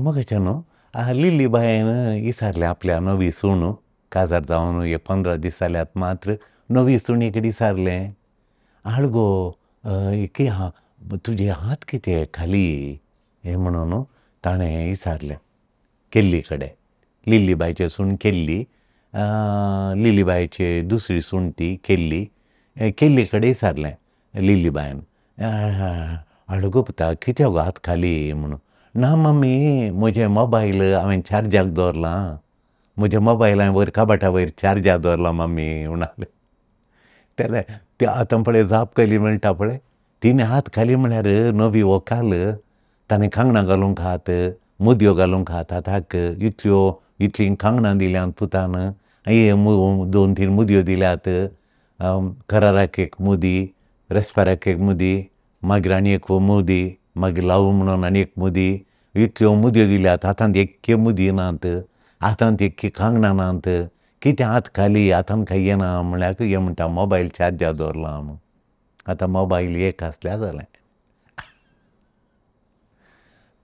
मगाच्या न्हू लिली बायन विचारलें आपल्या नवी सून काजार जावन हे 15 दीस जाल्यात मात्र नवी सुणी कडेन विचारलें, आळगो की तुजे हात कितें खाली हें म्हणून ताणें विचारलें केल्ली कडेन. लिली बायची सून केल्ली, लिली बायची दुसरी सून ती केल्ली, केल्ली कडेन विचारलें लिली बायन, आळगो पुता कित्याक गो हात खाली म्हणून. ना मम्मी म्हजें मोबायल हांवें चार्जाक दवरलां, म्हजें मोबायल हांवें वयर कबाटा वयर चार्जाक दवरलां मम्मी म्हणालें. तेन्ना ती आतां पळय जाप केली मेळटा पळय, तिणें हात खाली म्हळ्यार नवी व्हंकल ताणें कांगणां घालूंक हात, मुदयो घालूंक हात हाताक, इतल्यो इतलीं कांगणां दिल्यांत पुतान, 2-3 मुदयो दिल्यात, कराराक एक मुदी, रेस्पेराक एक मुदी, मागीर आनी एक मुदी, मागीर लाव म्हणून आनी एक मुदी, इतल्यो मुदयो दिल्यात, हातांत एक्के मुदी नात, हातांत एक्के कांगणां नात, कितें हात खाली हातान कांय येना म्हळ्यार हें म्हणटा मोबायल चार्जार दवरला म्हूण. आतां मोबायल एक आसल्यार जालें.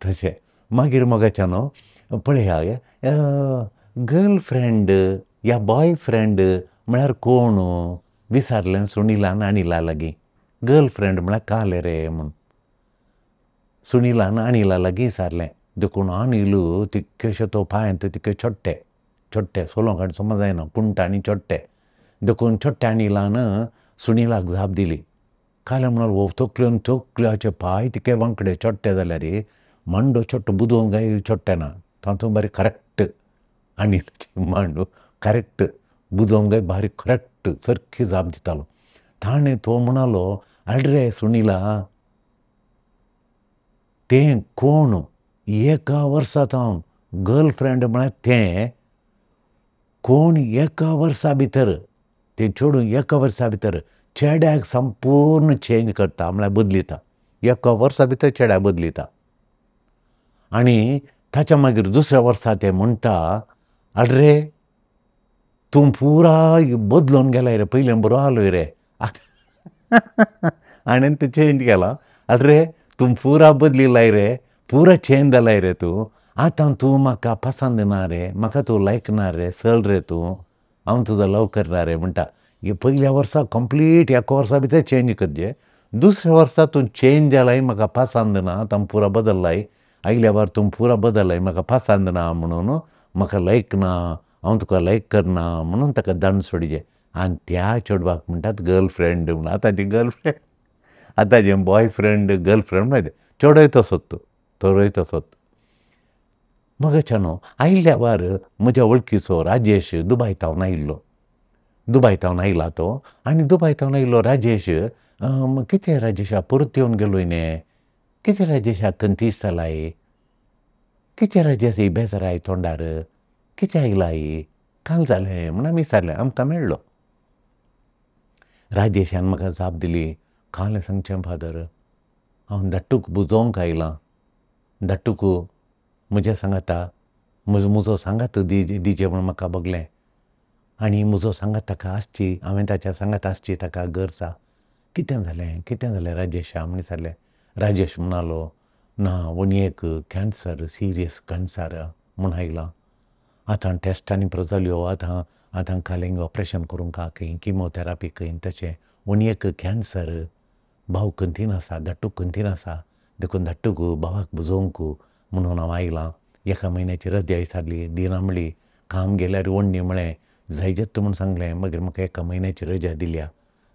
तशें मागीर मगाच्या न्हू पळया गर्लफ्रेंड या बॉयफ्रेंड म्हळ्यार कोण विचारलें सुनिलान अनिला लागीं. गर्लफ्रेंड म्हळ्यार कालें रे म्हूण सुनिलान अनिला लागीं विचारलें. देखून अनिल तितकेशे तो पांयांत तितके छोट्टे छोट्टे सोलोंक आनी समज जायना कुंटा आनी छोट्टे, देखून छोट्टे अनिलान सुनिलाक जाप दिली. कालें म्हणालो हो तकलेन तकल्याचे पांय तितके वांकडे छोट्टे जाल्यार मांडो छोट्टो बुदोवंक काय छोट्टे ना, तातूंत बारीक करेक्ट अनिलाचे मांडो करेक्ट बुदोवंक काय बारीक करेक्ट सारकी जाप दितालो. ताणें तो म्हणालो आडरे सुनिला तें कोण एका वर्सा जावन गर्लफ्रेंड म्हळ्यार तें कोण एका वर्सा भितर तें चेडूं एका वर्सा भितर चेड्याक संपूर्ण चेंज करता म्हळ्यार बदलिता, एका वर्सा भितर चेड्याक बदलिता. आनी ताच्या मागीर दुसऱ्या वर्सा तें म्हणटा आरे तूं पुराय बदलून गेलाय रे, पयलीं बरो आहलोय रे, हाणें तें चेंज केलां, आरे तूं पुरा बदलिलाय रे, पुरा चेंज जालाय रे तूं, आतां तूं म्हाका पसंद ना रे, म्हाका तूं लायक ना रे, चल रे तूं, हांव तुजो लव करना रे म्हणटा. पयल्या वर्सा कंप्लीट एका वर्सा भितर चेंज करचें, दुसऱ्या वर्सा तूं चेंज जालाय म्हाका पसंद ना, आतां पुरा बदल्लाय, आयल्या बार तूं पुरा बदल्लाय म्हाका पसंद ना म्हणून म्हाका लायक ना, हांव तुका लायक करना म्हणून ताका दंड सोडिचें. आनी त्या चेडवाक म्हणटात गर्लफ्रेंड म्हणून. आतांची गर्लफ्रेंड, आतांचें बॉयफ्रेंड गर्लफ्रेंड मागीर चेडोय तसोच तो, तोरोय तसोच. मगाच्या न्हू आयल्या बार म्हज्या वळखीचो राजेश दुबाय तावन आयिल्लो, दुबाय तावन आयला तो, आनी दुबाय तावन आयिल्लो राजेश कितें राजेशा परत येवन गेलो न्ही, कितें राजेशा कंतीस जालाय, कितें राजेश बेजाराय तोंडार, कितें आयलाय, काल जालें म्हूण आमी विचारलें. आमकां मेळ्ळो राजेशान म्हाका जाप दिली, कालें सांगचें फादर हांव धाट्टूक बुजोवंक आयलां, धाट्टूक म्हज्या सांगाता म्हजो सांगात दिचें म्हूण म्हाका भोगलें, आनी म्हजो सांगात ताका आसची, हांवें ताच्या सांगात आसची ताका गरज आसा. कितें जालें कितें जालें राजेशा म्हूण विचारलें. राजेश म्हणालो ना व्हनयेक कॅन्सर, सिरियस कॅन्सर म्हूण आयलां, आतां टेस्ट आनी पुरो जाल्यो, आतां आतां कालें ऑपरेशन करूंक आहा खंय, किमोथेरापी खंय, तशें व्हनयेक कॅन्सर, भाव खंतीन आसा, धाट्टूक खंतीन आसा, देखून धाट्टूक भावाक बुजोवंक म्हणून हांव आयलां. एका म्हयन्याची रजा विचारली, दिना म्हणली, काम गेल्यार वण्णी म्हळें जायजेत म्हूण सांगलें, मागीर म्हाका एका म्हयन्याची रजा दिल्या,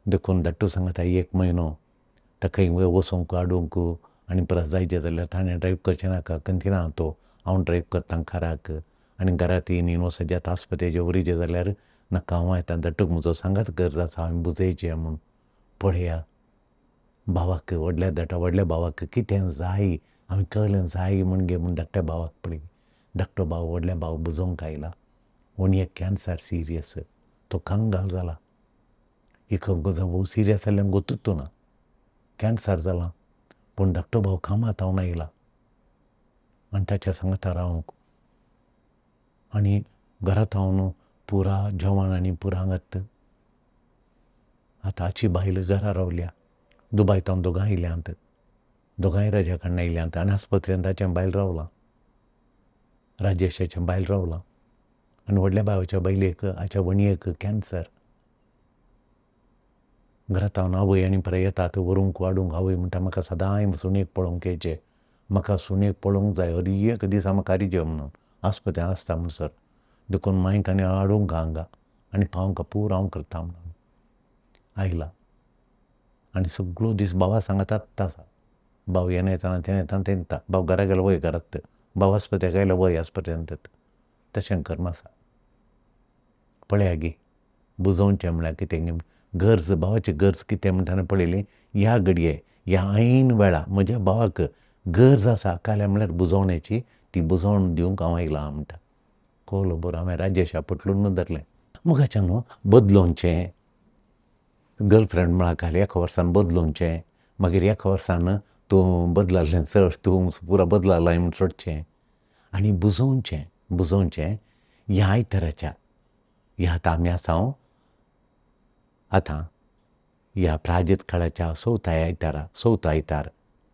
देखून धाट्टू सांगता एक म्हयनो ताका खंय वचोंक हाडूंक आनी परत जायचे जाल्यार ताणें ड्रायव करचें नाका, खंतीन आहा तो, हांव ड्रायव करतां काराक, आनी घरांत न्ही वचत आस्पत्रेचे वरीचें जाल्यार नाका, हांव येता, धाट्टूक म्हजो सांगात गरज आसा, हांवें बुजयचें म्हूण. पळया भावाक, व्हडल्या धाट्टा व्हडल्या भावाक कितें जाय, हांवें कळ्ळें जाय म्हूण गे म्हूण धाकट्या भावाक पळय, धाकटो भाव व्हडल्या भाव बुजोवंक आयला, व्हनयेक कॅन्सर सिरियस, तो कंगाल जाला, एक सिरियस जाल्ल्यान गोतूच ना, कॅन्सर जाला, पूण धाकटो भाव कामात हांव आयला आनी ताच्या सांगाता रावंक, आनी घरांत हांव पुरा जेवण आनी पुरा हांगात. आतां हाची बायल घरा रावल्या, दुबाय तावन दोगांय आयल्यांत, दोगांय रजा काडून आयल्यांत आनी आस्पत्रेंत ताचें बायल रावलां. राजेशाचें बायल रावलां आनी व्हडल्या भावाच्या बायलेक हाच्या वणयेक कॅन्सर. घरांत हांव आवय आनी परे येतात व्हरूंक वाडूंक. आवय म्हणटा म्हाका सदांय सुनेक पळोवंक येचें, म्हाका सुनेक पळोवंक जाय, हर एक दिसा म्हाका रिजेव म्हणून आस्पत्यांत आसता म्हणसर. देखून मांयक आनी हाडूंक हांगा आनी पावंक पूर हांव करता म्हणून आयला. आनी सगळो दीस भावा सांगातात आसा. भाव हें येतना तें येतना तें येता, भाव घरा गेलो वय घरांत, भाव आस्पत्याक आयलो वय आस्पत्यांत, तशें कर्म आसा. पळया गे बुजोवचें म्हळ्यार कितें गरज, भावाची गरज कितें म्हणटा पळयली. ह्या घडये ह्या ऐन वेळा म्हज्या भावाक गरज आसा काल्या म्हळ्यार बुजोवण्याची, ती बुजोवण दिवंक हांव आयलां म्हणटा. कोलो बरो हांवें राजेशा पटलून धरलें. मुखाच्यान न्हू बदलोवचें, गर्लफ्रेंड म्हळ्यार काल एका वर्सान बदलोवचें, मागीर एका वर्सान तूं बदलालें चड, तूं पुरा बदलालाय म्हूण सोडचें आनी बुजोवचें बुजोवचें. ह्या आयताराच्या ह्या आतां आमी आसा आतां ह्या प्राजीत काळाच्या चवथ्या आयतारा, चवथो आयतार,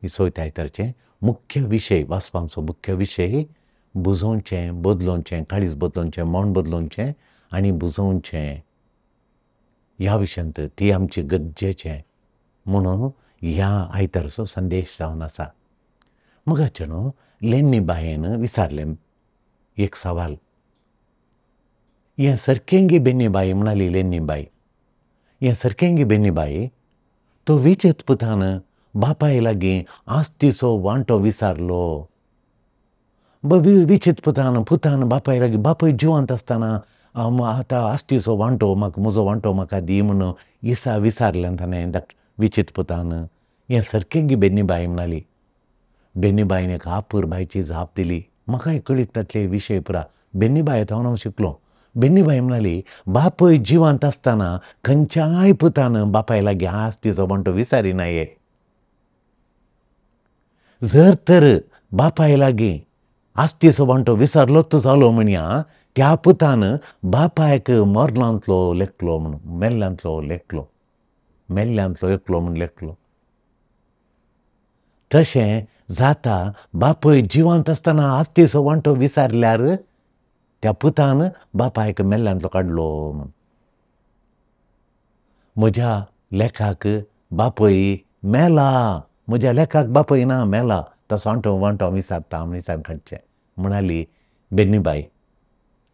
ही चवथ्या आयतारचें मुख्य विशय, वाचपांचो मुख्य विशय बुजोवचें, बदलोवचें, काळीज बदलोवचें, मन बदलोवचें आनी बुजोवचें. ह्या विशयांत ती आमची गरजेचें म्हणून ह्या आयतारचो संदेश जावन आसा. मगाचें न्हू लेन्नी बायेन विचारलें एक सवाल, हें सारकें गे बेन्नी बाई म्हणाली लेन्नी बाई, हें सारकें गे बेन्नी बाई, तो विचेत पुतान बापाय लागीं आस्तीचो वांटो विचारलो. विचीत पुतान पुतान बापाय लागीं, बापूय जिवंत आसतना आतां आस्तीचो वांटो म्हाका, म्हजो वांटो म्हाका दी म्हणून इसा विचारलें ताणें विचीत पुतान. हें सारकें गे बेन्नी बाई म्हणाली. बेन्नी बाईन एक आपुरबायची जाप दिली. म्हाकाय कळीत तातले विशय पुरा बेन्नी बाई हांव हांव शिकलो. बेन्नी बाई म्हणाली बापूय जिवंत आसतना खंयच्याय पुतान बापाय लागीं आस्तीचो वांटो विचारिना. हे जर तर बापाय लागीं आस्तीचो वांटो विचारलोच जालो म्हणया त्या पुतान बापायक मरणांतलो लेखलो म्हणून, मेल्ल्यांतलो लेखलो, मेल्ल्यांतलो एकलो म्हूण लेखलो. तशें जाता बापूय जिवंत आसतना आस्तीचो वांटो विचारल्यार त्या पुतान बापायक मेल्ल्यांतलो काडलो म्हणून. म्हज्या लेखाक बापूय मेला, म्हज्या लेखाक बापूय ना मेला, तसो वांटो वांटो विचारता म्हूण विचारून काडचें म्हणाली बेन्नी बाई.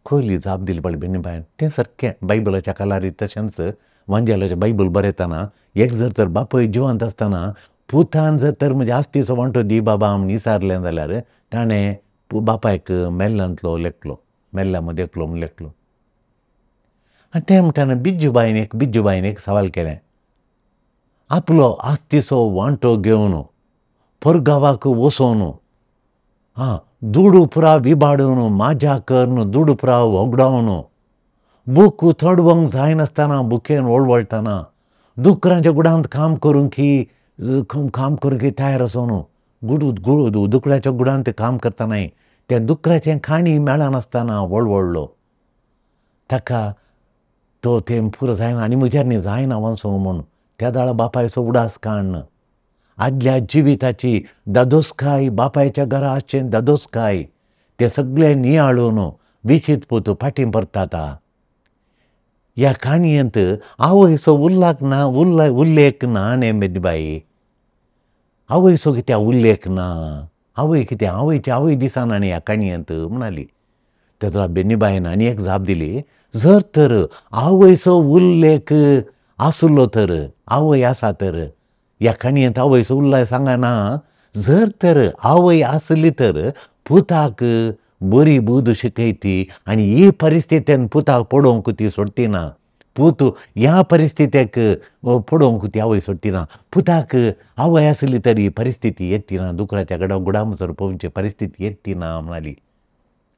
खोली जाप दिली पळय बेन्नी बायन. तें सारकें बायबलाच्या कालारी तशेंच वांजेलाचें बायबल बरयतना एक जर तर बापूय जिवंत आसतना पुतान जर तर म्हज्या आस्तीचो वांटो दी बाबा म्हूण विचारलें जाल्यार ताणें बापायक मेल्ल्यांतलो लेखलो, मेल्ल्या मदें एकलो म्हूण लेखलो. आनी तें म्हणटाना बिज्जूबायन एक बिज्जूबायन एक सवाल केलें, आपलो आस्तीचो वांटो घेवन परगांवाक वचोन आं दुडू पुरा विबाडून माजा करून दुडू पुरा वगडावन बूक थोडवंक जायनासतना बुकेन वळवळटना दुकरांच्या गुडांत काम करूंक की काम करूंक की तयार आसून गुड दुकराच्या गुडांत काम करतनाय त्या दुकराचें खाणी मेळनासतना वळवळलो. ताका तो तें पुरो जायना आनी म्हज्यानी जायना वचूंक म्हूण त्या दाळा बापायचो उडास काडन आदल्या जिविताची दादोसकाय, बापायच्या घरा आसचें दादोसकाय तें सगळें नियाळून विचीत पूत फाटीं परतात. ह्या काणयेंत आवयचो उल्लेख ना, उल्लेख ना न्ही बेनीबाई, आवयचो कित्याक उल्लेख ना, आवय कित्याक आवयची आवय दिसना न्ही ह्या काणयेंत म्हणाली. तेन्ना बेनीबायन आनी एक जाप दिली, जर तर आवयचो उल्लेख आसलो तर, आवय आसा तर ह्या काणयेंत आवयचो उल्लेख सांगना, जर तर आवय आसली तर पुताक बरी बुद्द शिकयती आनी ही परिस्थितीन पुताक पडोवंक ती सोडटी ना, पूत ह्या परिस्थितीक पडोवंक ती आवय सोडटी ना, पुताक आवय आसली तरी परिस्थिती येती ना, दुकराच्या गडा गुडामसर पळोवची परिस्थिती येती ना म्हणाली.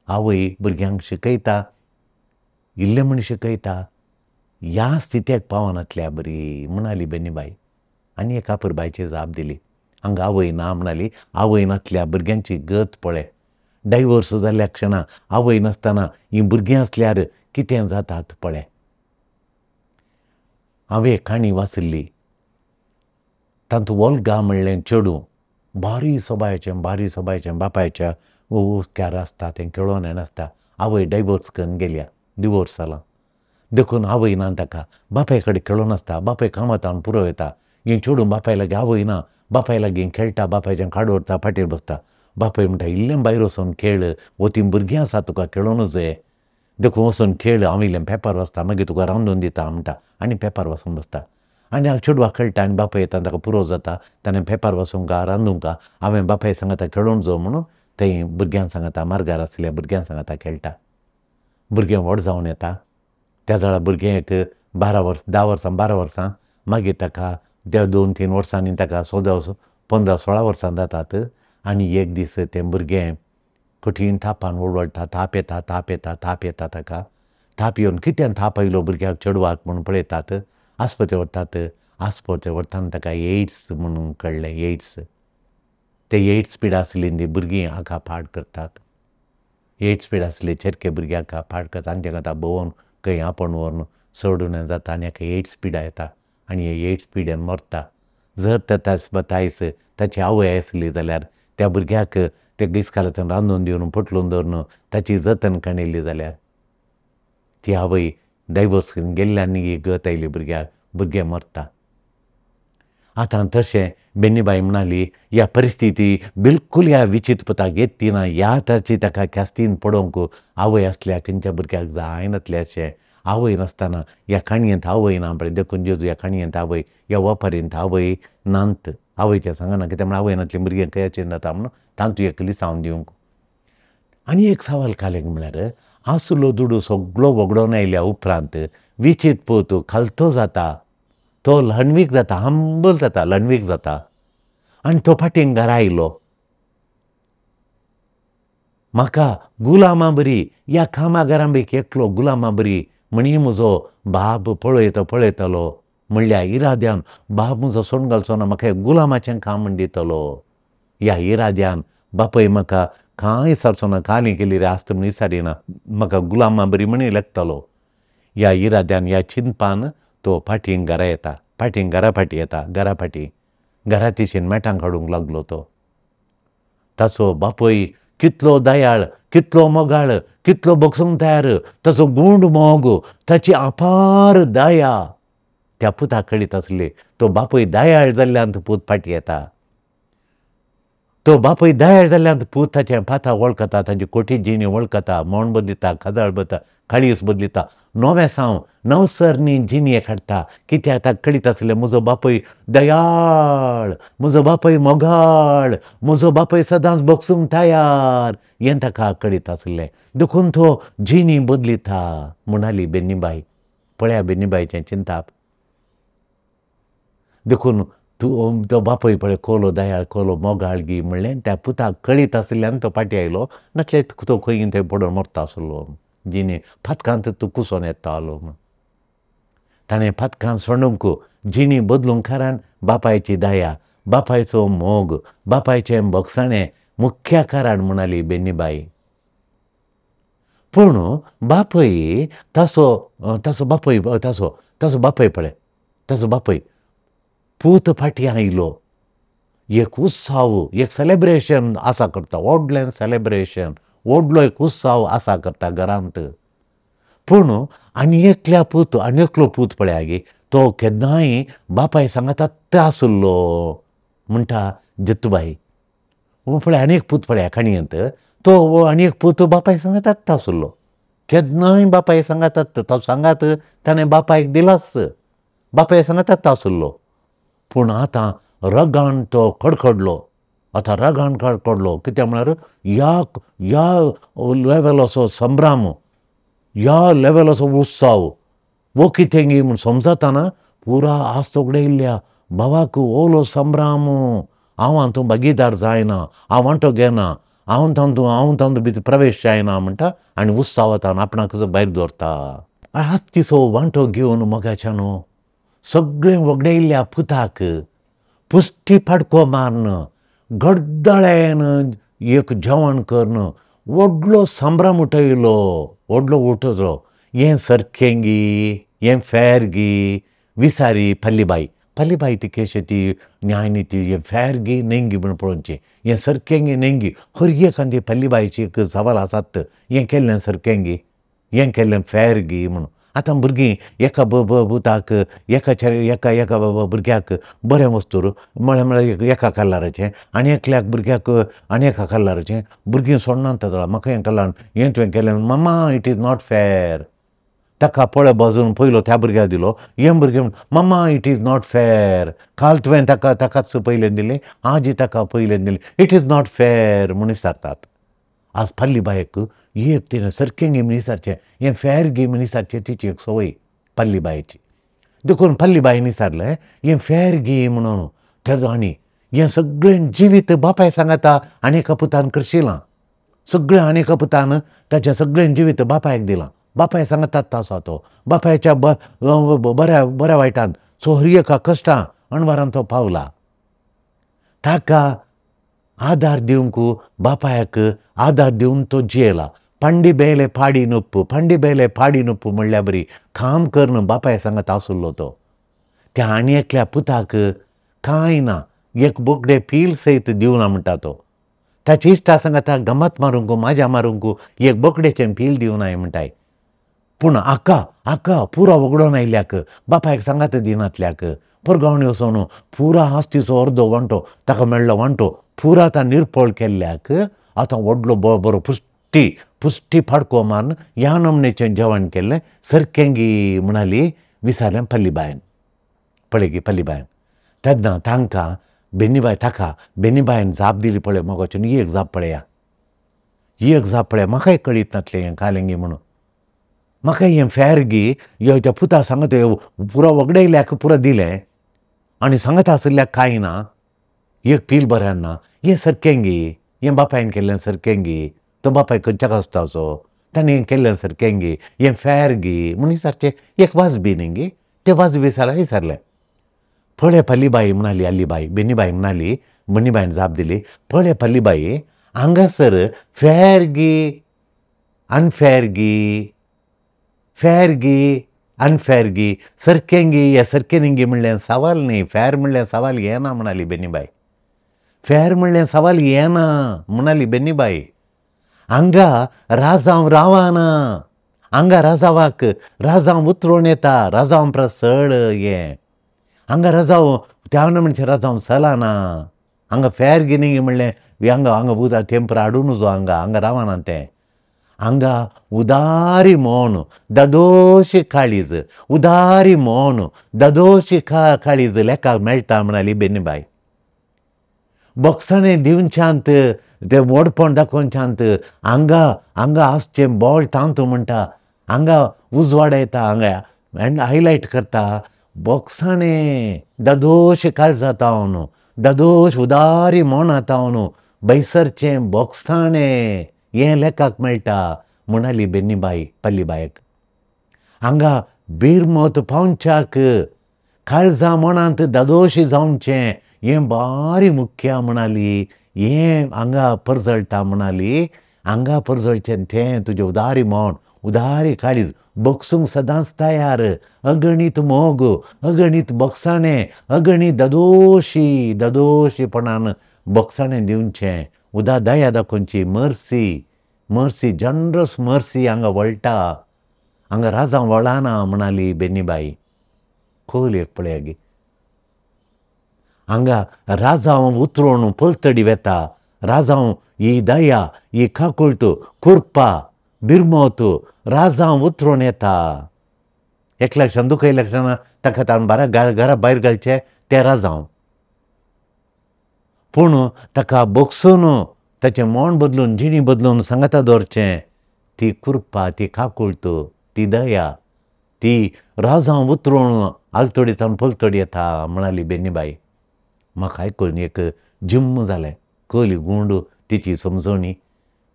आवय भुरग्यांक शिकयता, इल्लें म्हूण शिकयता, ह्या स्थितीक पावनातल्या बरी म्हणाली बेनीबाई. आनी एक आपुरबायची जाप दिली. हांगा आवय ना म्हणाली, आवय नासल्या भुरग्यांची गत पळय, डायवोर्स जाल्ल्या क्षणा आवय नासतना हीं भुरगीं आसल्यार कितें जातात पळय. हांवें काणी वाचिल्ली, तातूंत वोल्गा म्हणलें चेडूं बारी सोबायचें, बारी सोबायचें, बापायच्या हुस्क्यार आसता, तें खेळोन येनासता. आवय डायवोर्स करून गेल्या, डिवोर्स जाला, देखून आवय ना ताका. बापाय कडेन खेळोन आसता, बापाय कामातान पुरो येता, हें चेडूं बापाय लागीं आवय ना, बापाय लागीं खेळटा, बापायचें खाड व्हरता, फाटीर बसता. बापाय म्हणटा इल्लें भायर वचोन खेळ, वो तीं भुरगीं आसा तुका खेळोनूच जाय, देखून वचून खेळ, हांव इल्लें पेपर वाचता, मागीर तुका रांदून दिता म्हणटा आनी पेपर वाचून बसता. आनी हांव चेडवाक खेळटा आनी बापाय येता, ताका पुरो जाता, ताणें पेपर वाचूंक रांदूंक, हांवें बापाय सांगता खेळोन जो म्हणून थंय भुरग्यां सांगता, मार्गार आसल्या भुरग्यां सांगता खेळटा. भुरगें व्हड जावन येता, त्या जाल्यार भुरगें एक 12 वर्सां, 10 वर्सां, 12 वर्सां, मागीर ताका त्या 2-3 वर्सांनी ताका 14, 15, 16 वर्सां जातात. आनी एक दीस तें भुरगें कठीण तापान वळवळटा, ताप येता, ताप येता, ताप येता ताका. ताप येवन कित्यान ताप आयलो भुरग्याक चेडवाक म्हूण पळयतात, आस्पत्रे व्हरतात. आस्पत्रे व्हरतना ताका एड्स म्हणून कळ्ळें, एड्स. ते एड्स पिडा आसली ती भुरगीं हाका पाड करतात. एड्स पिडा आसली चेरके भुरग्याक पाड करतात आनी ताका आतां भोंवन खंय आपोवन व्हरून सोडून जाता आनी हाका एड्स पिडा येता आनी हे एड्स पिड्यान मरता. जर तर ताची आवय आसली जाल्यार त्या भुरग्याक ते इस्कालांतल्यान रांदून दिवन पोटलून दवरून ताची जतन काडिल्ली जाल्यार ती आवय डायवोर्स गेल्ल्यान ही गत आयली भुरग्याक, भुरगें मरता. आतां तशें बेनीबाई म्हणाली ह्या परिस्थिती बिलकूल ह्या विचित्र पुताक येत ना, ह्या ताची ताका ख्यास्तीन पडोवंक आवय आसल्या खंयच्या भुरग्याक जायनातलें अशें. आवय नासतना ह्या काणयेंत आवय ना पळय, देखून जेजू ह्या काणयेंत आवय, ह्या वपारींत आवय नात. आवयचें सांगना कित्याक म्हळ्यार आवय नातलीं भुरगीं खंयचें जाता म्हणून तांतू एक लिसांव दिवंक. आनी एक सवाल कालें म्हळ्यार आसलो दुडू सगळो वगडोवन आयल्या उपरांत विचित्र पूत खालतो जाता, तो ल्हानवीक जाता, हंबल जाता, ल्हानवीक जाता आनी तो फाटीं घरा आयलो. म्हाका गुलामा बरी ह्या कामागारां पैकी एकलो गुलामा बरी म्हणी म्हजो बाब पळयता पळयतलो म्हणल्या इराद्यान बाब म्हजो सोडून घालचो ना, म्हाका गुलामाचें काम म्हण दितलो. ह्या इराद्यान बापय म्हाका कांय विचारचो ना, काली केली रे आसता म्हण विचारिना, म्हाका गुलामा बरी म्हणी लेखतलो. ह्या इराद्यान ह्या चिंतपान तो फाटीं घरा येता, फाटीं घरा फाटीं येता, घरा फाटीं घरा तिशेन मेटां काडूंक लागलो तो. ताचो बापय कितलो दयाळ, कितलो मोगाळ, कितलो बगसूंक तयार, ताचो गूंड मोग, ताची अपार दया त्या पुताक कळीत आसली. तो बापूय दयाळ जाल्ल्यान पूत फाटीं येता, तो बापूय दयाळ जाल्ल्यान पूत ताचें पाता वळखता, ताची कोटी जिणी वळखता, मौण बदलिता, काजाळ बदलता, काळीज बदलिता, नवें साव नवसरणी जिणये काडटा. कित्याक ताका कळीत आसलें म्हजो बापूय दयाळ, म्हजो बापूय मोगाळ, म्हजो बापूय सदांच बगसूंक तयार, हें ताका कळीत आसलें. देखून तो जिणी बदलिता म्हणाली बेनीबाई. पळया बेनीबाईचें चिंताप. देखून तूं तो बापूय पळय कोलो दयाळ, कोलो मोगाळ गी म्हणलें त्या पुताक कळीत आशिल्ल्यान तो फाटीं आयलो, नासल्यार तो खंय थंय पडून मरता आसलो. जिणे फातकांत तूं कुसोन येतालो म्हण ताणें फातकां सोडूंक जिणी बदलूंक कारण बापायची दया, बापायचो मोग, बापायचें भोगसाणें मुख्य कारण म्हणाली बेनीबाई. पूण बापूय ताचो ताचो बापूय ताचो ताचो बापूय पळय ताचो बापूय पूत फाटीं आयलो, एक उत्सव, एक सेलेब्रेशन आसा करता, व्हडलें सेलेब्रेशन, व्हडलो एक उत्सव आसा करता घरांत. पूण आनी एकल्या पूत, आनी एकलो पूत पळया गे तो केन्नाय बापाय सांगाता आसलो म्हणटा जत्तूबाई. पळय आनी एक पूत पळया काणयेंत, तो आनी एक पूत बापाय सांगाता आसलो, केन्नाय बापाय सांगाता, तो सांगात ताणें बापायक दिलाच, बापाय सांगाता आसलो. पूण आतां रगान तो कडकडलो, आतां रगान कडकडलो कित्याक म्हळ्यार ह्या ह्या लेवलाचो संभ्रम, ह्या लेवलाचो उत्सव वो कितें गी म्हूण समजतना पुरा आस्त उगडयल्ल्या भावाक ओलो संभ्रम, हांव हातूंत भागीदार जायना, हांव वांटो घेना, हांव तातूंत हांव तातूंत भितर प्रवेश जायना म्हणटा आनी उत्सवांत आपणाकच भायर दवरता. आस्तीचो वांटो घेवन मोगाच्यान सगळें वगडयल्ल्या पुताक पुश्टी फाडको मारून गडदळेन एक जेवण करून व्हडलो संभ्रम उठयलो, व्हडलो उठयलो. हें सारकें गी, हें फेर गी विसारी पल्लीबाई. पल्लीबाई ती केशे ती न्यायनिती हें फॅर गी न्हय म्हूण पळोवचें, हें सारकें गी न्हय गी, हर एकान ती पल्लीबायची एक सवाल आसात, हें केल्लें सारकें गी, हें केल्लें फॅर गी म्हणून. आतां भुरगीं एका पुताक एका एका एका भुरग्याक बरें वस्तूर म्हळ्यार म्हळ्यार एका कलराचें आनी एकल्याक भुरग्याक आनी एका कलराचें, भुरगीं सोडनात जाल्यार म्हाका हें कलर हें तुवें केलें, mama it is not fair. ताका पळय बाजून पयलो त्या भुरग्याक दिलो, हें भुरगें mama it is not fair, काल तुवें ताका ताकाच पयलें दिलें, आजी ताका पयलें दिलें, it is not fair म्हूण विचारतात. आज पल्लीबायक एक तिणें सारकें गी म्हूण विचारचें, हें फॅर गी म्हूण विचारचें तिची एक संवय पल्लीबायची. देखून पल्लीबायन विचारलें हें फॅर गी म्हणून. तेजो आनी हें सगळें जिवीत बापाय सांगाता आनी एका पुतान करशिलां, सगळें आनी एका पुतान ताचें सगळें जिवीत बापायक दिलां, बापाय सांगातात आसा तो, बापायच्या बऱ्या बऱ्या वायटान सो हर एका कश्टां अणवारान तो पावला. ताका आदार दिवंक बापायक आदार दिवन तो जियेला. पांडी बेले पाडी नुप्पू, पांडी बेले पाडी नुप्पू म्हणल्यार बरी काम करून बापाय सांगात आसलो तो. त्या आनी एकल्या पुताक कांय ना, एक बोकडे पील सयत दिवना म्हणटा तो. ताची इश्टा सांगाता गमत मारूंक माज्या मारूंक एक बोकडेचें पील दिवनाय म्हणटाय, पूण आका आका पुरा वगडोन आयल्याक बापायक सांगात दिनातल्याक परगावणी वचोन पुरा आस्तीचो अर्दो वांटो ताका मेळ्ळो वांटो पुरा आतां निर्पळ केल्ल्याक आतां व्हडलो बरो पुश्टी पुश्टी फाडको मारून ह्या नमनेचें जेवण केल्लें सारकें गी म्हणाली विचारलें पल्लीबायन. पळय गी पल्लीबायन तेन्ना तांकां बेनीबाय ताका बेनीबायन जाप दिली. पळय मोगाच्यान एक जाप पळया, एक जाप पळया, म्हाकाय कळीत नासलें हें कालें गी म्हणून, म्हाका हें फॅर गी त्या पुता सांगत पुरो वगडयल्याक पुरो दिलें आनी सांगत आशिल्ल्याक कांय ना, एक पील बरें ना, हें सारकें गी, हें बापायन केल्लें सारकें गी, तो बापाय खंयच्या कास्ताचो, ताणें हें केल्लें सारकें गी, हें फॅर गी म्हूण विचारचें एक वाजबी न्ही गी, तें वाजबी जाल्यार विचारलें. पळय पल्लीबाई म्हणाली अल्लीबाई, बेनीबाई म्हणाली, बेनीबायन जाप दिली, पळय पल्लीबाई हांगासर फॅर गी अनफॅर गी, फॅर गी अनफॅर गी, सारकें गी हें सारकें न्ही गी म्हणलें सवाल न्ही, फॅर म्हणलें सवाल येना म्हणाली बेनीबाई, फॅर म्हणलें सवाल येना म्हणाली बेनीबाई. हांगा राजांव रावना, हांगा राजावाक राजांव उतरोवन येता, राजांव परस चड हें, हांगा राजांव त्या म्हणचे राजांव चलना, हांगा फॅर गी न्ही म्हणलें हांगा हांगा उदक तेंपर हाडून जो हांगा हांगा रावना तें, हांगा उदारी मौन दादोशी काळीज, उदारी मौन दादोशी काळीज लेखाक मेळटा म्हणाली बेनीबाय. बोक्साणें दिवच्यांत तें व्हडपण दाखोवच्यांत हांगा हांगा आसचें बोळ तांतू म्हणटा, हांगा उजवाड येता, हांगा एंड हायलायट करता बोक्साणें दादोशी काळजा तावन, दादोश उदारी मौना तावन बैसरचें बोक्साणें हें लेखाक मेळटा म्हणाली बेनीबाई पल्लीबायक. हांगा बिरमत पावच्याक काळजा मनांत दादोशी जावचें हें बारी मुख्य म्हणाली, हें हांगा परजळटा म्हणाली, हांगा परजळचें तें तुजें उदारी मौन उदारी काळीज बगसूंक सदांच तयार, अगणीत मोग, अगणीत बोगसाणें, अगणीत दादोशी दादोशीपणान बोगसाणें दिवचें, उदा दया दाखोवची, मर्सी मर्सी जनरस मर्सी हांगा वळटा, हांगा राजां वळना म्हणाली बेनीबाई. खोल एक पळया गी, हांगा राजांव उतरोवन पलतडी वेता, राजांव ही दया ही काकुळट कृपा बिरमोत राजांव उतरोवन येता. एक लक्षान दुखय लक्षान ताका ताण बारा घरा भायर घालचें तें राजांव, पूण ताका बोगसून ताचें मन बदलून जिणी बदलून सांगाता दवरचें ती कृपा ती काकुळट ती दया ती राजांव उतरोवन आलतडी तावन पलतडी येता म्हणाली बेनीबाई. म्हाका आयकून एक जिम्म जालें, खोली गूंड तिची समजवणी,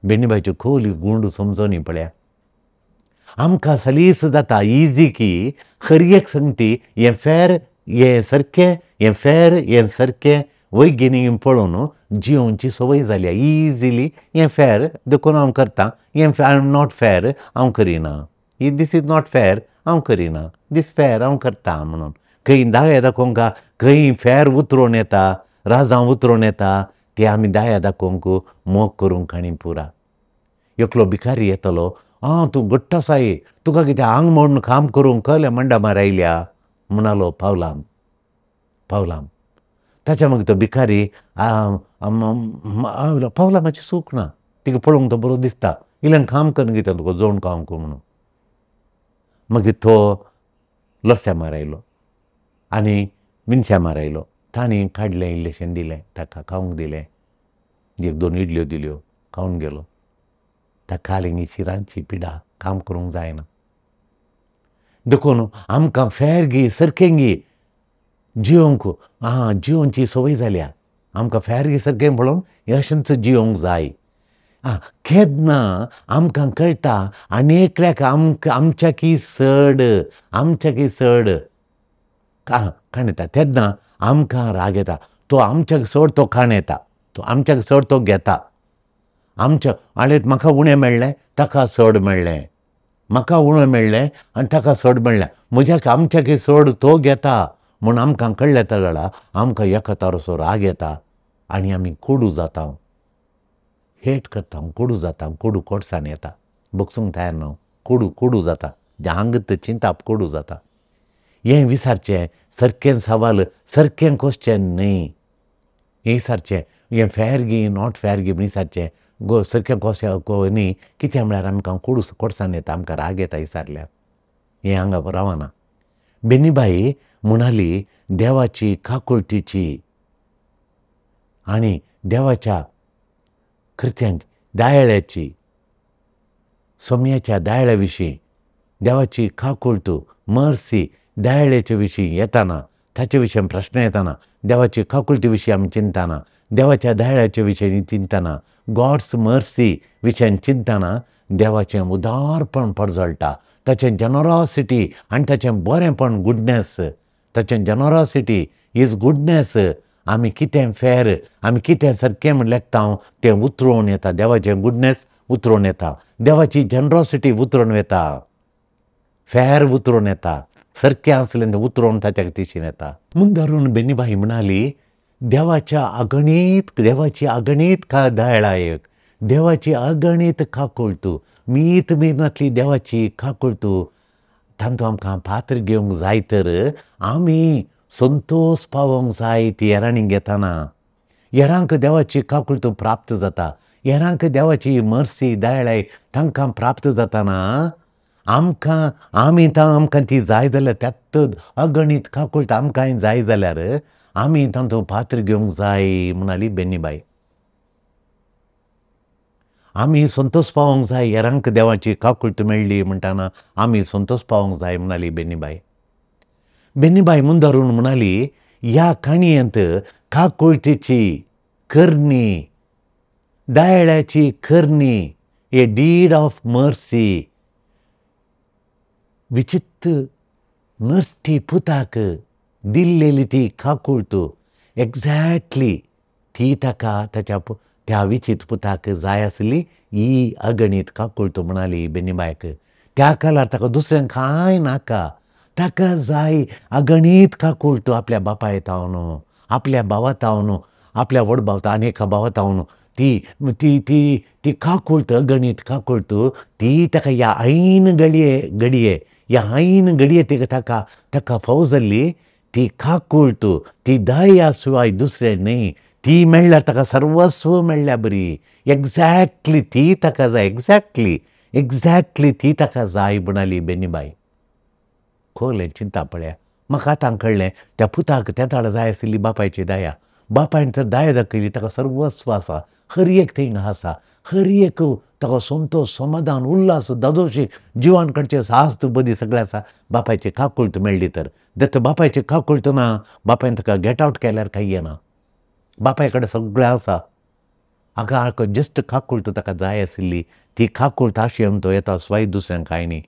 बेनीबायची खोली गूंड समजवणी पळया. आमकां सलीस जाता इजी की हर एक संगती हें फॅर हें सारकें, हें फॅर हें सारकें वैज्ञानीक पळोवन जियोवची संवय जाल्या इजिली, हें फॅर देखून हांव करतां, हें I am not fair हांव करिना, this is not fair हांव करिना, दीस फॅर हांव करता म्हणून. खंय दाया दाखोवंक खंय फेर उतरोवन येता, राजां उतरोवन येता, ते आमी दाया दाखोवंक मोग करूंक आनी पुरा. एकलो भिकारी येतलो, आं तूं घट्ट आसाय, तुका कितें आंग मोडून काम करूंक कहलें मंडमार आयल्या म्हणालो पावलाम. पावलाम ताच्या मागीर तो भिकारी पावलामाची चूक ना, तिका पळोवंक तो बरो दिसता, इल्लें काम करून कितें तुका जोण खावंक म्हणून. मागीर तो लोस्यामार आयलो आनी विनस्यामार आयलो, तांणी काडलें इल्लेशें दिलें ताका खावंक दिलें, एक दोन इडल्यो दिल्यो, खावन गेलो. ताका आनी शिरांची पिडा, काम करूंक जायना. देखून आमकां फेरगी सारकेंगी जिवंक आं जिवनची संवय जाल्या, आमकां फेरगी सारकें पळोवन अशेंच जिवंक जाय. आं केन्ना आमकां कळटा आनी एकल्याक आमकां आमच्याकी चड आमच्याकी चड खाण येता तेन्ना आमकां राग येता. तो आमच्याक चड तो खाण येता, तो आमच्याक चड तो घेता, आमच्या आनी म्हाका उणें मेळ्ळें ताका चड मेळ्ळें, म्हाका उणें मेळ्ळें आनी ताका चड मेळ्ळें, म्हज्याक आमच्याकी चड तो घेता म्हूण आमकां कळ्ळें जाल्यार आमकां एका तारसो राग येता आनी आमी कोडू जाता, हेट करता, कोडू जाता, कोडू कोडसाण येता, बगसूंक तयार ना, कोडू कोडू जाता, आंगत चिंताप कोडू जाता. हें विचारचें सारकें सवाल, सारकें क्वेश्चन न्हय हें विचारचें, हें फेर गी not fair गी म्हण विचारचें गो सारकें क्वेश्चन न्ही. कितें म्हळ्यार आमकां कोडू कोडसाण येता, आमकां राग येता विचारल्यार, हें हांगा रावना. बेनीबाई म्हणाली देवाची काकुळटीची आनी देवाच्या कृत्यांची दयाळ्याची, सोम्याच्या दयाळ्या विशीं देवाची काकुळटू मर्सी दयाळ्याचे विशीं येताना, ताचे विशीं प्रश्न येताना, देवाची काकुळटी विशीं आमी चिंतना, देवाच्या दयाळ्याचे विशीं चिंतना, गॉड्स मर्सी विशीं चिंतना देवाचें उदारपण परजळटा, ताचें जनरोसिटी आनी ताचें बरेंपण गुडनेस, ताचें जनरोसिटी is goodness. आमी कितें फेर आमी कितें सारकें म्हण लेखता तें उतरोवन येता, देवाचें गुडनेस उतरोवन येता, देवाची जनरोसिटी उतरोवन येता, फेर उतरोवन येता, सारकें आसलें तें उतरोवन ताच्या तिशीन येता. मुंदारून बेनीबाई म्हणाली देवाच्या अगणीत, देवाची अगणीत दयाळायक, देवाची अगणीत काकुळटू, मीत मीर देवाची काकुळटू, तांतूं आमकां पात्र घेवंक जाय तर आमी संतोश पावोवंक जाय. ती हेरांनी घेतना हेरांक देवाची काकुळटू प्राप्त जाता, हेरांक देवाची मर्सी दयाळाय तांकां प्राप्त जाताना आमकां आमी आमकां ती जाय जाल्यार त्यात अगणीत काकुळट आमकां जाय जाल्यार आमी तांतूं पात्र घेवंक जाय म्हणाली बेनीबाई. आमी संतोश पावोवंक जाय, हेरांक देवाची काकुळट मेळ्ळी म्हणटाना आमी संतोश पावोवंक जाय म्हणाली बेनीबाई. बेनीबाई मुंदारून म्हणाली ह्या काणयेंत काकुळटीची करणी, दयाळ्याची करणी, ए did of mercy, विचित्र नर्ती पुताक दिल्लेली ती काकुळटू एक्झॅक्टली ती ताका ताच्या त्या विचित्र पुताक जाय आसली ही अगणीत काकुळटू म्हणाली बेनीबायक. त्या काळार ताका दुसरें कांय नाका, ताका जाय अगणीत काकुळटू आपल्या बापाय तावन, आपल्या भावा तावन, आपल्या व्हड भाव आनी एका भावा तावन, ती ती ती ती काकुळट अगणीत काकुळटू ती ताका ह्या ऐन घडये घडये ह्या ऐन घडये तिका ताका ताका फाव जाल्ली ती काकुळटू, ती दया शिवाय दुसरें न्हय, ती मेळ्ळ्यार ताका सर्वस्व मेळ्ळ्या बरी, एक्झॅक्टली ती ताका जाय, एक्झॅक्टली एक्झॅक्टली ती ताका जाय म्हणाली बेनीबाई. खोलें चिंता पळया, म्हाका आतां कळ्ळें त्या पुताक त्या ताळा जाय आशिल्ली बापायची दया, बापायन जर दया दाखयली ताका सर्वस्व आसा, हर एक थिंग आसा, हर एक ताका संतोश समाधान उल्हास दादोशी जिवान कडचें साहस बदी सगळें आसा. बापायची काकुळट मेळ्ळी तर, जर बापायची काकुळट ना, बापायन ताका गेट आवट केल्यार कांय येना, बापाय कडेन सगळें आसा, हाका जस्ट काकुळट ताका जाय आशिल्ली ती काकुळट आशेन तो येता स्वाय दुसऱ्यांक कांय न्ही.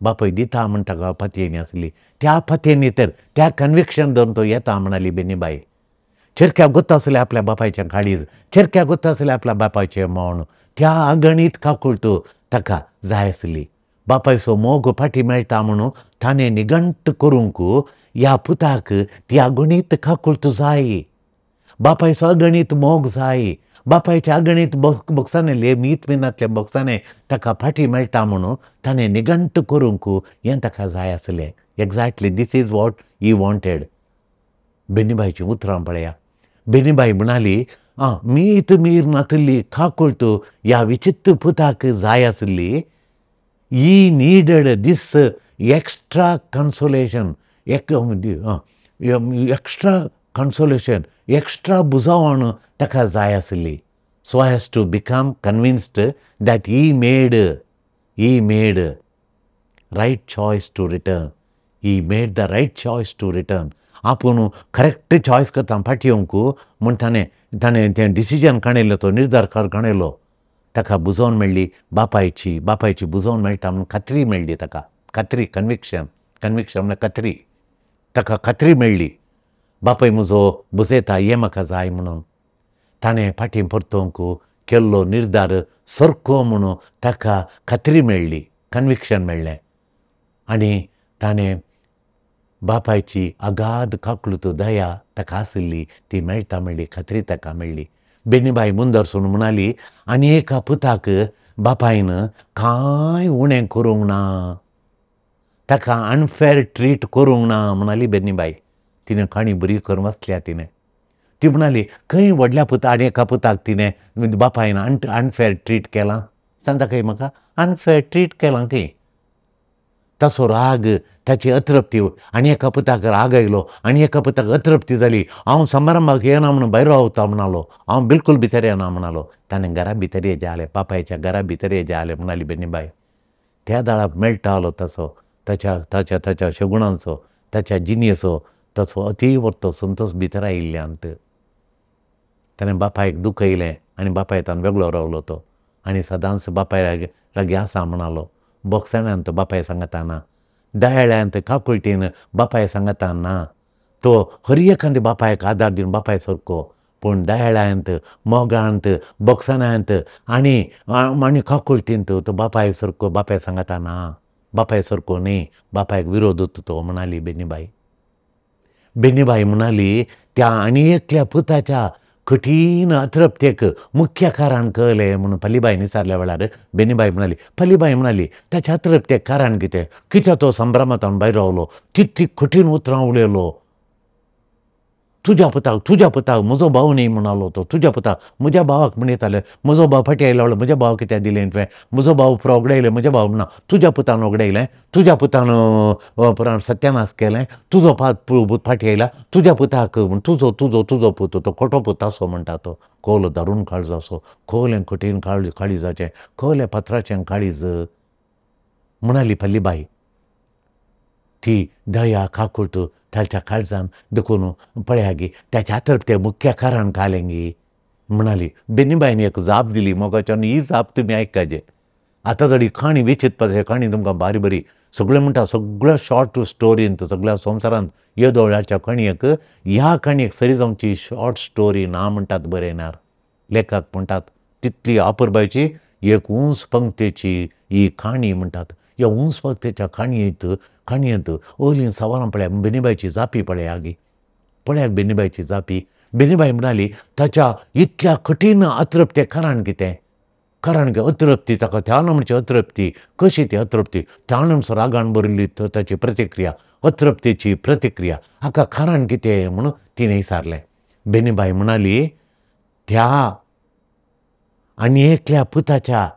बापूय दिता म्हण ताका पातयेनी आसली, त्या पातयेनी तर त्या कन्विक्शन धरून तो येता म्हणाली बेनीबाई. चेरक्याक गोत्ता आसलें आपल्या बापायचें काळीज, चेरक्याक गोत्ता आसलें आपल्या बापायचें मौन, त्या अगणीत काकुळटू ताका जाय आसली. बापायचो मोग फाटी मेळटा म्हणून ताणें निगंट करूंक ह्या पुताक ती अगणीत काकुळट जाय, बापायचो अगणीत मोग जाय, बापायच्या अगणीत बोक्सांनी मीत मिनांतल्या बोक्सांनी ताका फाटी मेळटा म्हणून ताणें निघंट करूंक हें ताका जाय आसलें. Exactly this is what he wanted. बेनीबायचीं उतरां पळया. बेनीबाई म्हणाली, आं मीत मीर नातिल्ली काकुळट ह्या विचित्र पुताक जाय आसली. He needed this extra consolation, extra consolation, extra बुजावण ताका जाय आसली. So has to become convinced that he made right choice to return. He made the right choice to return. आपूण करेक्ट चॉयस करता फाटी येवंक म्हूण ताणें ताणें तें डिसिजन काणयलो, तो निर्धार काणयलो. ताका बुजोवन मेळ्ळी बापायची, बापायची बुजोवन मेळटा म्हूण खात्री मेळ्ळी ताका. खात्री, कन्विक्शन, कन्विक्शन म्हळ्यार खात्री. ताका खात्री मेळ्ळी बापाय म्हजो बुजयता हें म्हाका जाय म्हणून. ताणें फाटीं परतूंक केल्लो निर्धार सारको म्हणून ताका खात्री मेळ्ळी, कन्विक्शन मेळ्ळें. आनी ताणें बापायची अगाध काकुळट दया ताका आशिल्ली ती मेळटा मेळ्ळी, खात्री ताका मेळ्ळी. बेनीबाई मुंदरसून म्हणाली, आनी एका पुताक बापायन कांय उणें करूंक ना, ताका अनफेर ट्रीट करूंक ना म्हणाली बेनीबाई. तिणें काणी बरी करून वाचल्या तिणें. ती म्हणाली, खंय व्हडल्या पुता आनी एका पुताक तिणें बापायन अनफेर ट्रीट केलां? सांगता खंय म्हाका अनफेर ट्रीट केलां खंय? ताचो राग, ताची अतृप्ती, आनी एका पुताक राग आयलो आनी एका पुताक अतृप्ती जाली. हांव समारंभाक येना म्हणून भायर रावता म्हणालो, हांव बिलकूल भितर येना म्हणालो. ताणें घरा भितर येजे आलें, बापायच्या घरा भितर येजे आलें म्हणाली बेनीबाई. त्या दाळाक मेळटालो ताचो, ताच्या ताच्या ताच्या शगुणांचो, ताच्या जिणेचो ताचो अतिवर्तो संतोश भितर आयिल्ल्यांत. ताणें बापायक दुखयलें आनी बापाय ताणें वेगळो रावलो तो. आनी सदांच बापाय लागीं आसा म्हणालो. बोक्साण्यान तो बापाय सांगता ना, दयाळ्यांत काकुळटीन बापाय सांगता ना. तो हर एखाद्या बापायक आदार दिवन बापाय सारको, पूण दयाळ्यांत, मोगांत, बोक्साण्यांत आनी आनी काकुळटींत तो बापाय सारको बापाय सांगता ना, बापाय सारको न्ही, बापायक विरोध तो म्हणाली बेनीबाई. बेनीबाई म्हणाली, त्या आनी एकल्या पुताच्या कठीण अतृप्तेक मुख्य कारण कळलें म्हणून पल्लीबायन विचारल्या वेळार बेनीबाई म्हणाली, पल्लीबाई म्हणाली, ताच्या अतृप्तेक कारण कितें? कित्याक तो संभ्रमांत भायर रावलो, तितली कठीण उतरां उलयलो. तुज्या पुताक, तुज्या पुताक म्हजो भाव न्ही म्हणालो तो. तुज्या पुताक, म्हज्या भावाक म्हणटाले, म्हजो भाव फाटीं आयलो, म्हज्या भावाक कित्याक दिलें तुवें? म्हजो भाव पुरो ओगडायलें, म्हज्या भाव म्हणा तुज्या पुतान ओगडायलें, तुज्या पुतान पुराण सत्यानाश केलें, तुजो पूत फाटीं आयला, तुज्या पुताक तुजो तुजो तुजो पूत तो खोटो पूत आसो म्हणटा तो. कोलो दारून काळज आसो, कोलें कठीण काळीजाचें, कोलें पत्राचें काळीज म्हणाली पल्लीबाई. ती दया काकुळट ताच्या काळजान देखून पळया गी ताच्या अतृप्ते मुख्य कारण कालें गी म्हणाली. बेनीबायन एक जाप दिली मोगाच्यान, ही जाप तुमी आयकाजे. आतां जरी काणी विचितपाची काणी तुमकां बारी बरी सगळें म्हणटा, सगळ्या शॉर्ट स्टोरींत, सगळ्या संवसारांत येदोळाच्या काणयेक ह्या काणयेक सरी जावची शॉर्ट स्टोरी ना म्हणटात बरयणार लेखक म्हणटात. तितली अपुरबायची एक उंच पंक्तेची ही काणी म्हणटात. ह्या उंच पंक्तेच्या काणयेंत काणयेंत ओली सवारां पळया, बेनीबायची जापी पळया गी, पळयात बेनीबायची जापी. बेनीबाई म्हणाली, ताच्या इतल्या कठीण अतृप्ते कारण कितें? कारण कितें अतृप्ती ताका त्या नमची अतृप्ती कशी ती अतृप्ती त्या नमचो रागान भरिल्ली ताची प्रतिक्रिया, अतृप्तेची प्रतिक्रिया हाका कारण कितें म्हणून तिणें विचारलें. बेनीबाई म्हणाली, त्या आनी एकल्या पुताच्या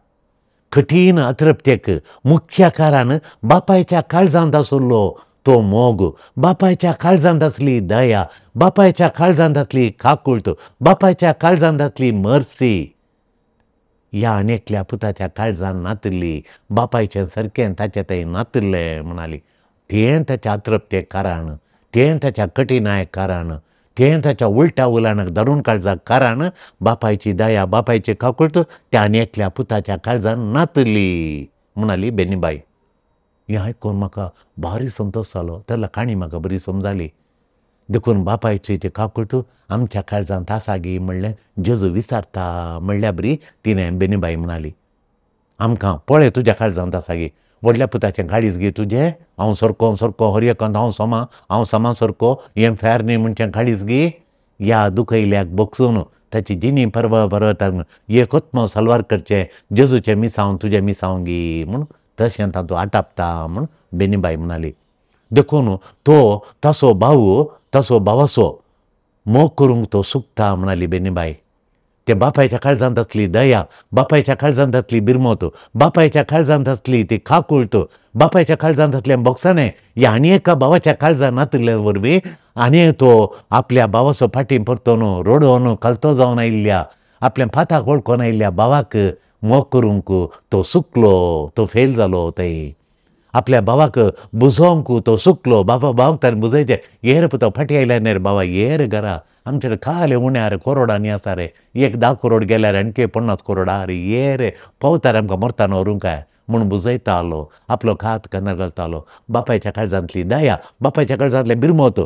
कठीण अतृप्तेक मुख्य कारण बापायच्या काळजांत आशिल्लो तो मोग, बापायच्या काळजांत आसली दया, बापायच्या काळजांत आसली काकुळट, बापायच्या काळजांत आसली मर्सी. ह्या आनी एकल्या पुताच्या काळजान नातिल्ली, बापायचें सारकें ताचें तें नातिल्लें म्हणाली. तें ताच्या अतृप्तेक कारण, तें ताच्या कठिणायेक कारण, तें ताच्या उलट्या उलाणाक धरून काळजाक कारण बापायची दया, बापायची काकुळट त्या आनी एकल्या पुताच्या काळजान नातिल्ली म्हणाली बेनीबाई. हें आयकून म्हाका भारी संतोश जालो. तेन्ना काणी म्हाका बरी समजाली. देखून बापायची ती काकुळट आमच्या काळजांत आसा गी म्हणलें जेजू विचारता म्हणल्या बरी तिणें बेनीबाई म्हणाली. आमकां पळय तुज्या काळजांत आसा गी व्हडल्या पुताचें काळीज गी तुजें हांव सारको सारको हर एकांत हांव समा हांव समा सारको हें फॅर न्ही म्हणचें काळीज गी ह्या दुखयल्याक बगसून ताची जिणी परवा परवतान एक आत्मो साल्वार करचें जेजूचें मिसांव तुजें मिसांव गी म्हूण तशें तातूंत आटापता म्हूण बेनीबाय म्हणाली. देखून तो ताचो भाव ताचो भावाचो मोग करूंक तो सुकता म्हणाली बेनीबाय. ते बापायच्या काळजांत आसली दया, बापायच्या काळजांत आसली बिरमत, बापायच्या काळजांत आसली ती काकूळट, बापायच्या काळजांत आसलें बोगसाणें ह्या आनी एका भावाच्या काळजांत नातिल्ले वरवीं आनी तो आपल्या भावाचो फाटीं परतून रडोवन कलतो जावन आयिल्ल्या आपल्या पाताक वळखून आयिल्ल्या भावाक मोग करूंक तो सुकलो, तो फेल जालो. थंय आपल्या भावाक बुजोवंक तो सुकलो. बाबा भावाक ताणें बुजयचें, ये रे पुता फाटीं आयल्या न्ही रे बाबा, ये रे घरा, आमचे खाले उणें रे करोडांनी आसा रे, एक 10 करोड गेल्यार आणखी 50 करोड आहा रे, ये रे पावता रे आमकां मरताना व्हरूंक काय म्हूण बुजयतालो, आपलो हात कानार घालतालो. बापायच्या काळजांतली दया, बापायच्या काळजांतलें बिरमत,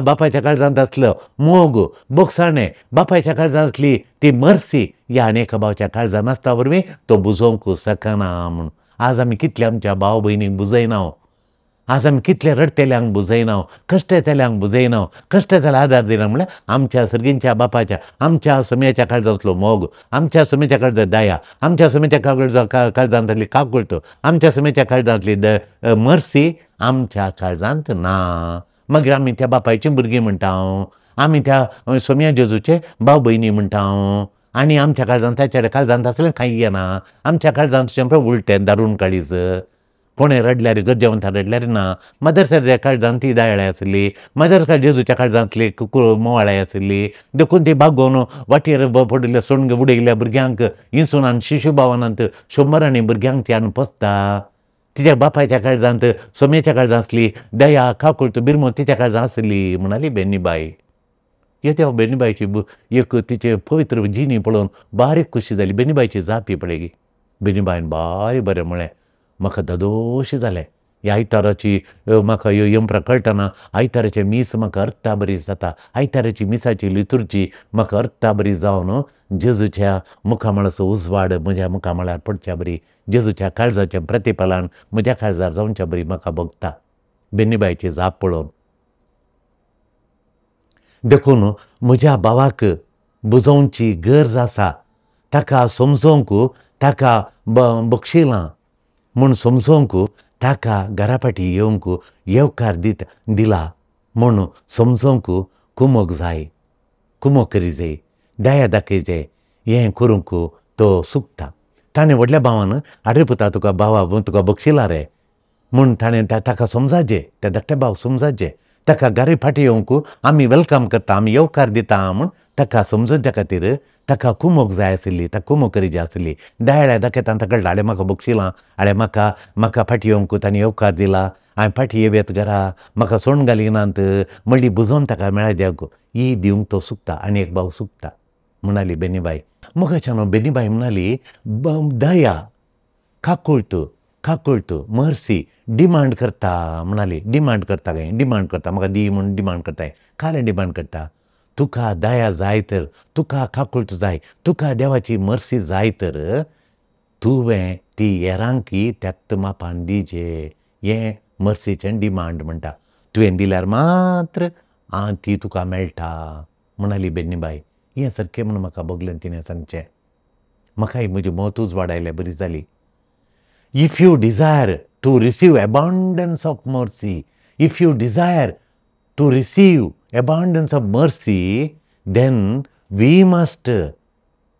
बापायच्या काळजांत आसलो मोग बोगसाणें, बापायच्या काळजांतली ती मर्सी ह्या आनी एका भावाच्या काळजांत नासता वरवीं तो बुजोवंक शकना म्हूण. आज आमी कितले आमच्या भाव भयणींक बुजयना, आज आमी कितले रडटेल्यांक बुजयना, कश्टेतल्यांक बुजयना, कश्टेतल्या आदार दिना. म्हणल्यार आमच्या सर्गींच्या बापाच्या आमच्या सम्याच्या काळजांतलो मोग, आमच्या सम्याच्या काळजांत दया, आमच्या सम्याच्या काळजांतली काकूळट, आमच्या सम्याच्या काळजांतली मर्सी आमच्या काळजांत ना. मागीर आमी त्या बापायचीं भुरगीं म्हणटा, आमी त्या सोम्या जेजूचे भाव भयणी म्हणटा, आनी आमच्या काळजांत ताच्या काळजांत आसलें कांय येना. आमच्या काळजांत शेंपरे उलटें दारून काळीज, कोणें रडल्यार गरजेवंतां रडल्यार ना. मदर तेरेजाच्या काळजांत ती दयाळाय आसली, मदर जेजूच्या काळजांतली मोवाळाय आसली, देखून ती बागोवन वाटेर पडिल्ल्या सोडून उडयल्ल्या भुरग्यांक इन्सुनान शिशुभावनांत शंबरांनी भुरग्यांक ती हाडून पोसता. तिच्या बापायच्या काळजांत सोम्याच्या काळजांत आसली दया काकूळट बिरमो तिच्या काळजांत आसली म्हणाली बेनीबाय. येत्या बेनीबायची एक तिचे पवित्र जिणी पळोवन बारीक खोशी जाली. बेनीबायची जापी पळय, बेनीबायन बारीक बरें म्हळें, म्हाका धादोशी जालें ह्या आयताराची म्हाका ह्यो यंत्रां कळटना आयताराचें मीस म्हाका अर्था बरी जाता, आयताराची मिसाची लितुर्जी म्हाका अर्था बरी जावन जेजूच्या मुखामळाचो उजवाड म्हज्या मुखामळार पडच्या बरी, जेजूच्या काळजाचें प्रतिफलन म्हज्या काळजार जावच्या बरी म्हाका भोगता. बेनीबायची जाप पळोवन देखून म्हज्या भावाक बुजोवची गरज आसा, ताका समजोवंक ताका बक्षिलां म्हूण समजोवंक ताका घरा फाटी येवंक येवकार दिला म्हूण समजोवंक कुमोक जाय, कुमोक करी जाय, दया दाखय जाय, हें करूंक तो सुकता. ताणें व्हडल्या भावान, आरे पुता तुका भावा तुका बक्षिला रे म्हूण ताणें ताका समजाचें, त्या धाकट्या भावाक समजाचें, ताका घरा फाटी येवंक आमी welcome करता, आमी येवकार दिता म्हूण ताका समजोवच्या खातीर ताका कुमोक जाय आसली, ताका कुमोक करी जाय आसली. दयाळ्या दाखयता ताका कळटा, आडे म्हाका बक्षिलां, आडे म्हाका म्हाका फाटी येवंक ताणें येवकार दिला, हांवें फाटी येवयत घरा, म्हाका सोडून घालिनात म्हणली बुजोवन ताका मेळ्ळ्या ही दिवंक तो सुकता आनी एक भाव सुकता म्हणाली बेनीबाय. मोगाच्यान बेनीबाय म्हणाली, दया काकूळट काकूळट मर्सी डिमांड करता म्हणाली. डिमांड करता काय, डिमांड करता म्हाका दी म्हूण डिमांड करताय, कालें डिमांड करता? तुका दया जाय तर, तुका काकूळट जाय, तुका देवाची मर्सी जाय तर तुवें ती हेरांकी त्याच मापान दिजे, हें मर्सीचें डिमांड म्हणटा. तुवें दिल्यार मात्र आं ती तुका मेळटा म्हणाली बेनीबाय. हें सारकें म्हूण म्हाका भोगलें तिणें सांगचें, म्हाकाय म्हजी मत उजवाड आयल्या बरी जाली. If you desire to receive abundance of mercy, if you desire to receive abundance of mercy, then we must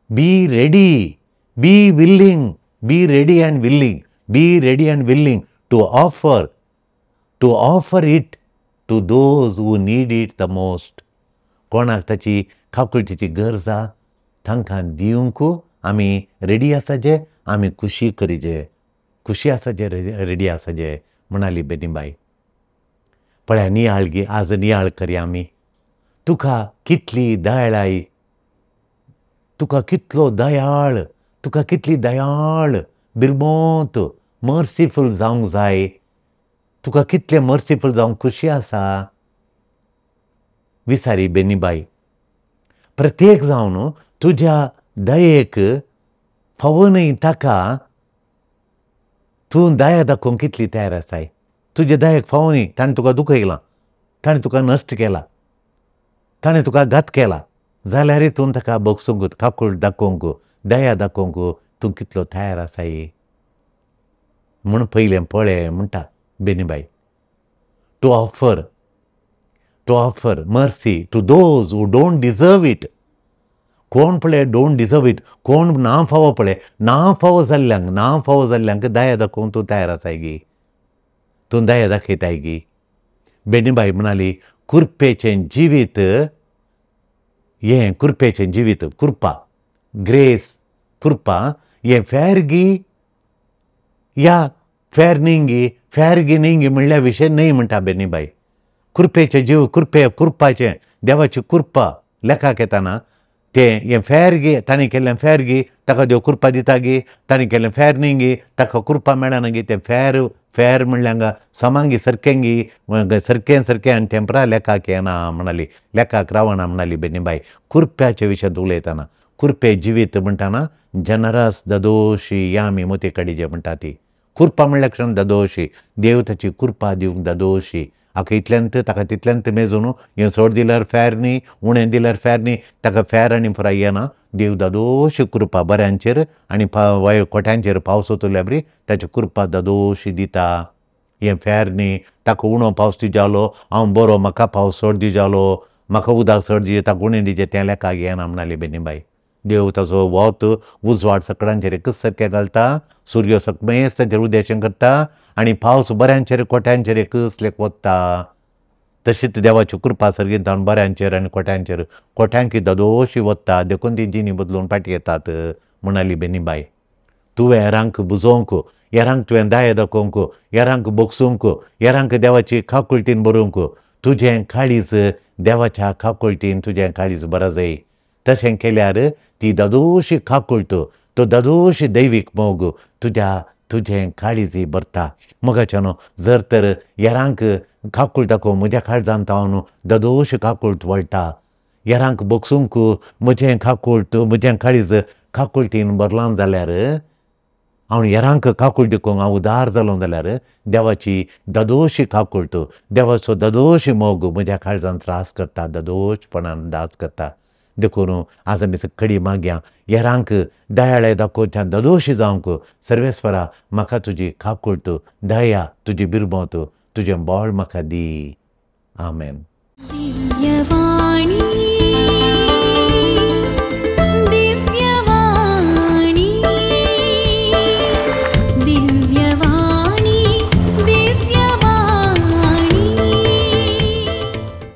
be ready, be willing, be ready and willing, be ready and willing to offer it to those who need it the most. कोणाक ताची काकुळटीची गरज आसा तांकां दिवंक आमी ready आसाचे, आमी खुशी करीचे, खुशी आसाचे, रेडी आसाचे म्हणाली बेनीबाय. पळया नियाळ गी, आज नियाळ करया आमी, तुका कितली दयाळाय, तुका कितलो दयाळ, तुका कितली दयाळ बिरमोत मर्सीफूल जावंक जाय, तुका कितलें मर्सीफूल जावंक खुशी आसा. विसारी बेनीबाय, प्रत्येक जावन तुज्या दयेक फावो न्हय ताका तूं दया दाखोवंक कितली तयार आसाय? तुजे दयेक फावो न्ही, ताणें तुका दुखयलां, ताणें तुका नश्ट केला, ताणें तुका घात केला, जाल्यारय तूं ताका भोगसूंक, काकूळ दाखोवंक, दया दाखोवंक तूं कितलो तयार आसाय म्हूण पयलें पळय म्हणटा बेनीबाय. To offer mercy to those who don't deserve it. कोण पळय don't deserve it, कोण ना फावो पळय, ना फावो जाल्ल्यांक, ना फावो जाल्ल्यांक दया दाखोवंक तूं तयार आसाय गी, तूं दया दाखयताय गी? बेनीबाय म्हणाली, कुरपेचें जिवीत हें, कुरपेचें जिवीत, कुरपा, ग्रेस, कुरपा हें फेर गी या फेर न्ही, फेर गी न्ही म्हणल्या विशय न्हय म्हणटा बेनीबाय. कुरपेचें जीव, कुरपे, कुरपाचें, देवाची कुरपा लेखाक येताना तें हें फेर गी, ताणें केल्लें फेर गी ताका देव कुरपा दिता गी, ताणें केल्लें फेर न्ही गी ताका कुरपा मेळना गी, तें फेर फेर म्हणल्यार हांगा समांगी सारकें गी, सारकें सारकें आनी टेंपरा लेखाक येना म्हणाली, लेखाक रावना म्हणाली बेनीबाय. कुरप्याचे विशयांत उलयतना, कुरपे जिवीत म्हणटाना जनरस ददोशी या आमी मोती काडीजे म्हणटा ती. कुरपा म्हणल्यार क्षण ददोशी, देव ताची कुरपा दिवंक ददोशी. हाका इतल्यांत ताका तितल्यांत मेजून हें चड दिल्यार फेर न्ही, उणें दिल्यार फेर न्ही, ताका फेर आनी पुराय येना. देव ददोशी कृपा बऱ्यांचेर आनी कोट्यांचेर पावस वतल्या बरी ताची कृपा ददोशी दिता. हें फेर न्ही, ताका उणो पावस दिजालो, हांव बरो, म्हाका पावस चड दिजालो, म्हाका उदक चड दिजें, ताका उणें दिजें, तें लेखाक येना म्हणाली बेनीबाय. देव ताचो वत उजवाड सकडांचेर एकच सारकें घालता, सुर्य सकमेस ताचेर उदेशें करता आनी पावस बऱ्यांचेर कोट्यांचेर एकच लेख वता. तशीच देवाची कृपा सर्गीत जावन बऱ्यांचेर आनी कोट्यांचेर, कोट्यांक ददोशी वता, देखून ती जिणी बदलून फाटीं येतात म्हणाली बेनीबाय. तुवें हेरांक बुजोवंक, हेरांक तुवें दया दाखोवंक, हेरांक भोगसूंक, हेरांक देवाची काकुळटीन बरोवंक, तुजें काळीज देवाच्या काकुळटीन तुजें काळीज बरें जाय. तशें केल्यार ती ददोशी काकुळट, तो ददोशी दैवीक मोग तुज्या तुजें काळीज भरता. मोगाच्यानो, जर तर हेरांक काकूळ दाखोवंक म्हज्या काळजांत हांव ददोशी काकूळट वळटा, हेरांक भोगसूंक म्हजें काकूळट, म्हजें काळीज काकुळटीन भरलां जाल्यार, हांव हेरांक काकूळ दाखोवंक हांव उदार जालो जाल्यार देवाची ददोशी काकूळट, देवाचो ददोशी मोग म्हज्या काळजांत त्रास करता, ददोशपणान दास करता. देखून आज आमी कडी मागया, हेरांक दयाळे दाखोवच्या ददोशी जावंक सर्वेस्वरा म्हाका तुजी काकूळट, दया, तुजी बिरमत, तुजें बळ म्हाका दी. आमेन. दिव्यवाणी.